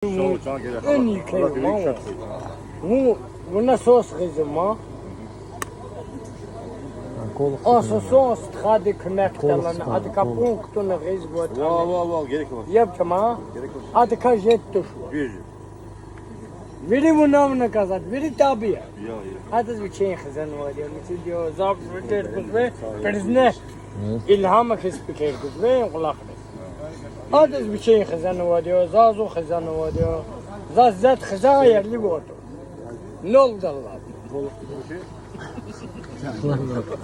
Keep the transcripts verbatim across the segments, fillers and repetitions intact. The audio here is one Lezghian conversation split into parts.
Вун, вун эн еке вун. Вун, вуна сос гъизва ман. Асосун стхади куьмек тавуна, адакай пун кутуна гъизва. Вал, вал, вал, герек ава. Яб тама. Герек ава. Адакай жед туш. Вири вуна, вуна казад, вири таби я. Я, я. Адаз вичин хизанвайди я, мицидио, зав фикир гузве, призне, илгьама хьиз фикир гузве, кӀвалахриз. Адаз вичин хизанвайди я, зазу хизанвайди я. Заз зад хизан ерли вату. Нолдалла.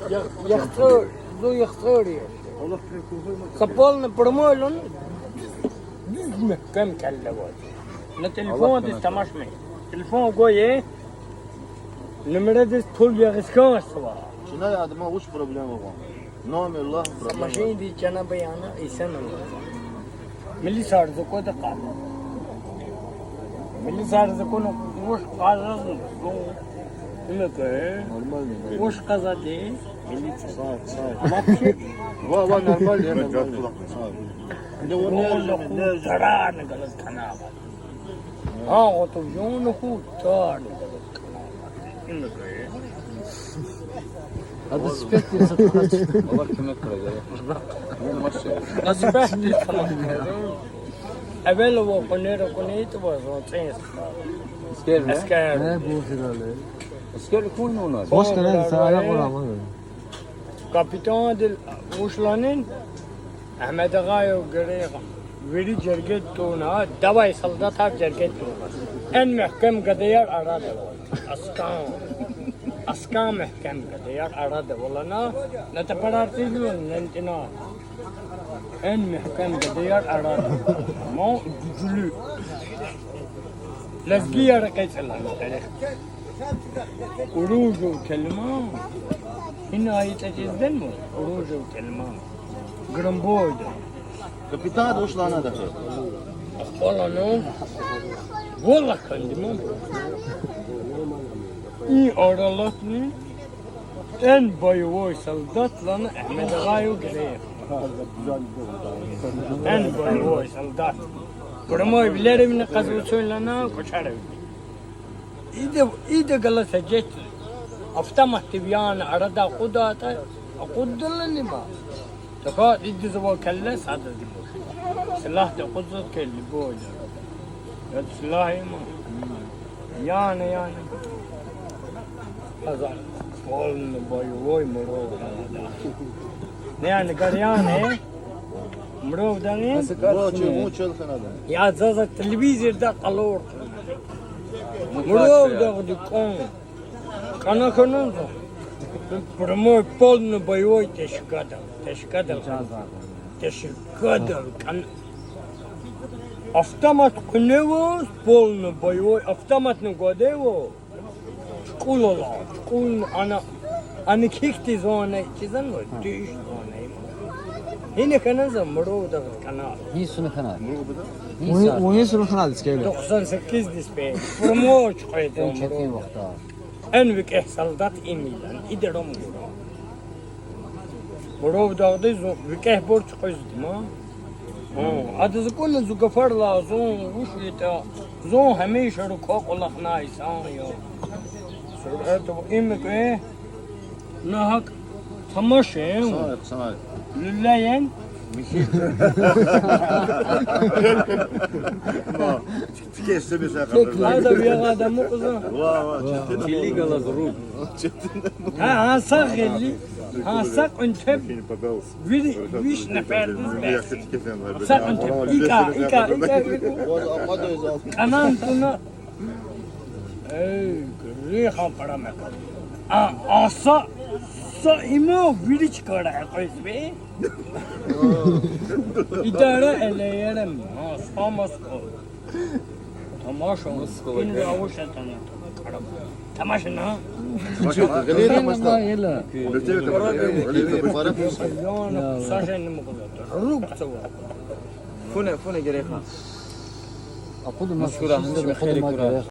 Я, яхцӀур, зу яхцӀур я. Са полный прямой лун, дуьз мягькем кӀеллевай. На телефондиз тамашмир. Телефон гвай я, нумрадиз пул ягъиз хьанзава. Чна я, адама вуч проблема ава? Номер лагь, проблема. Машиндиз чана баяна, исана. Милицияр зукъада къал. Милицияр зукъада вуч къаза зу-, зу-, имеке? Нормально, да. Вуч къазади? Милиция. Сай, сай. Вообще. Ва, ва, нормально, нормально. Сай. Не, он не, не, не. Тарана галаз канава. А, вот он ху тарана галаз канава. Имеке. Ада сифетдиз атанач. Аллагь куьмек хьурай, я. Ада сифетдиз атанач. Эвел ава къунера къунейтӀа ваз ва цӀинс. Аскер, не? Аскер. Не, бу хирале. Аскер хьуй нуна. Бош къене са ая къурама. Капитан дил ушланин. Агьмед агъай герек вири жергед туна, давай солдатар жергед туна. Эн мягькем гадаяр арада ава. Аскан. Аскан мягькем гадаяр арада ава лана, на тапарар тизлу, нентӀина. Эн мягькем гадаяр арада ава. Мо гуьжлу. Лезгияр экъечӀ лана герек. Оружие келима. Ина ай тӀекӀизденма? Оружие келима. Громбойда. Капитан ушлана даха. Ахпалана. Валлагь кандима. И аралатни эн боевой солдат лана Агьмед агъай герек. Эн боевой солдат. Прямой вилеривни къазуцун лана кӀвачаривни. Ида, ида галаз гьажет автоматдив яна арада акъудатӀа, акъуддалани ма. Така идиз ава келлес адаз дибур. Силягьди акъудзаватӀа, келли бойда. Я силягь има. Яна, яна. Аза полный боевой Муровдагъда. Не, яна, гар яна, э? Муровдагъин? Вочи, вочи хьанада. Я заза телевизорда къалур. Муровдагъди кӀан. КӀана хьананза. Прямой полный боевой тешкадал. Тешкадал. Тешкадал кӀан. Автомат къуьнева, полный боевой автоматни гвадева. Чукьулал, чукьулни ана, ана кихьтиз ванай, чизан вай, дуьш ванай. Гьина хьананза Муровдагъ кӀана. Гьи йисуна хьана? Гьи йисуна хьана, скейла? Тохсан секиздиз пе. Прямой къведа Муровдагъ. Эн викӀегь солдат им я лана, ида рам гура. Муровдагъдиз викӀегьбур чукьизди ма. Гьа, адаз акуна зу гафар лагьай, зун вуч ятӀа, зун гьамиша руква кӀвалахнай инсан я. Суьрет ва им кӀве, на гьакӀ тамашин. Сай, сай. Луьллеян. Михи. Ада вегъа да мукьза. Ва, ва, четин. Килигала зуру. Гьа, гьа са гъили, гьа са кьунтеб вири виш нефердиз бес. Са кьунтеб. ИкӀа, икӀа, икӀа, икӀа. Анан туна. Эй, грехан пара мекъад. А, а са, са има вири чкара экъвез бе. Идара элеерем, ма, са мас кӀвал. Тамаша. Мускулы. Ин ра вуч атана? Тамаша на? Тамаша, тамаша. Гъиле тамаша. Гъиле тамаша. Яна, сажен не могу. Рук цава. Фуне, фуне гереха. Акъуд мас. Мускура, хмиш мехери кура.